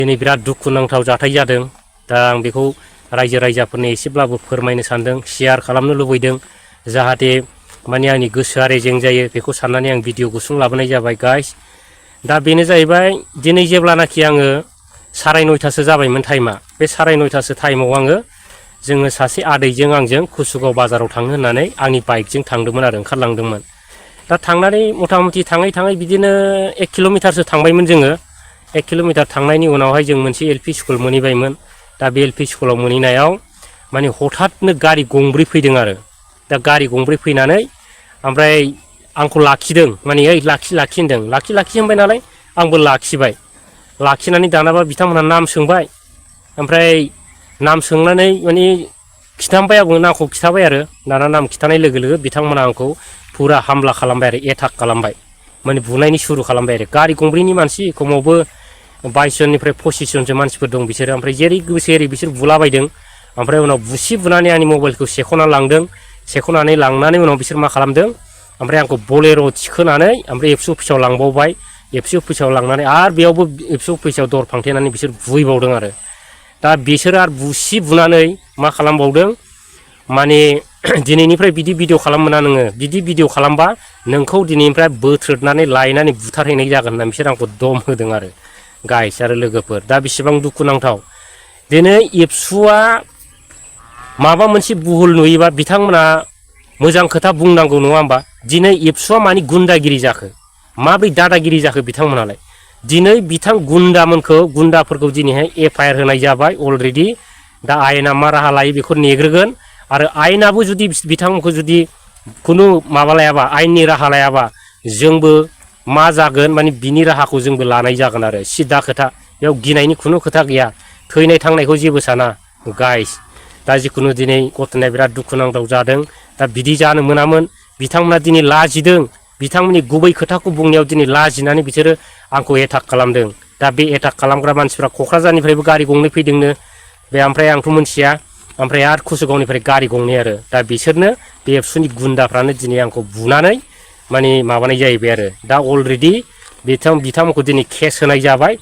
दिनै बिराद दुखुनांथाव जाथाय जादों दा आं बेखौ रायजो राजाफोरनो एसेब्लाबो फोरमायनो सानदों शेयार खालामनो लुबैदों जाहाथे माने आंनि गोसोआ रेजें जायो बेखौ साननानै आं भिडिअ गुसुं लाबोनाय जाबाय गाइस दा बेनो जाहैबाय दिनै जेब्लानाखि आङो 9:30 जाबायमोन टाइमा बे 9:30 टाइमाव आङो जोङो सासे आदैजों आंजों कुसुगाव बाजाराव थांनो होननानै आंनि बाइकजों थांदोंमोन आरो ओंखारलांदोंमोन दा थांनानै मथा-मथि थाङै बिदिनो 1 किल'मिटारसो थांबायमोन जोङो 1 किल'मिटार थांनायनि उनावहाय जों मोनसे एलपि स्कुल मोनहैबायमोन दा बे एलपि स्कुलाव मोनहैनायाव माने हठाथनो गारि गंब्रै फैदों आरो दा गारि गंब्रै फैनानै ओमफ्राय आंखौ लाखिदों माने ओइ लाखि होनदों लाखि होनबाय नालाय आंबो लाखिबाय लाखिनानै दानाबा बिथांमोनहा नाम सोंबाय ओमफ्राय नाम सोंनानै माने खिथाबाय आंबो नामखौ खिथाबाय आरो दाना नाम खिथानाय लोगो लोगो बिथांमोना आंखौ फुरा हामला खालामबाय आरो एटाक खालामबाय माने बुनायनि सुरु खालामबाय आरो गारि गंब्रैनि मानसि खमावबो 22 जननिफ्राय 25 जनसो मानसिफोर दं बिसोरो ओमफ्राय जेरै गोसो एरै बिसोर बुलाबायदों ओमफ्राय उनाव बुनानै आंनि मबाइलखौ सेख'ना लांदों सेख'नानै लांनानै उनाव बिसोर मा खालामदों ओमफ्राय आंखौ बलेर' थिखोनानै ओमफ्राय एबसु अफिसाव लांबावबाय एबसु अफिसाव लांनानै आरो बेयावबो एबसु अफिसाव दर फांथेनानै बिसोर बुहैबावदों आरो दा बिसोर आरो बुनानै मा खालामबावदों माने दिनैनिफ्राय बिदि भिडिअ खालाम मोना नोङो बिदि भिडिअ खालामबा नोंखौ दिनैनिफ्राय बोथ्रोदनानै लायनानै बुथारहैनाय जागोन होनना बिसोर आंखौ दम होदों आरो गाइस आरो लोगोफोर दा बेसेबां दुखुनांथाव दिनै एबसुआ माबा मोनसे भुल नुयोबा बिथांमोना मोजां खोथा बुंनांगौ नङा होमबा दिनै एबसुआ मानि गुन्दागिरि जाखो माब्रै दादागिरि जाखो बिथांमोनालाय दिनै बिथां गुन्दाफोरखौ दिनैहाय एफआइआर होनाय जाबाय अलरेडि दा आयेना मा राहा लायो बेखौ नेग्रोगोन आरो आयेनाबो जुदि बिथांमोनखौ जुदि खुनु माबा लायाबा आयेननि राहा लायाबा जोंबो मा जागोन माने बिनि राहाखौ जोंबो लानाय जागोन आरो सिदा खोथा बेयाव गिनायनि खुनु खोथा गैया थैनाय थांनायखौ जेबो साना गाइस दा जिखुनु दिनै घटनाया बिराद दुखुनांथाव जादों दा बिदि जानो मोनामोन बिथांमोना दिनै लाजिदों बिथांमोननि गुबै खोथाखौ बुंनायाव दिनै लाजिनानै बिसोरो आंखौ एटाक खालामदों दा बे एटाक खालामग्रा मानसिफ्रा क'क्राझारनिफ्रायबो गारि गंनै फैदोंनो बे ओमफ्राय आंथ' मोनथिया ओमफ्राय आरो कुसुगावनिफ्राय गारि गंनै आरो दा बिसोरनो बे एबसुनि गुन्दाफ्रानो दिनै आंखौ बुनानै माने माबानाय जाहैबाय आरो दा अलरेडि बिथांमोनखौ दिनै केस होनाय जाबाय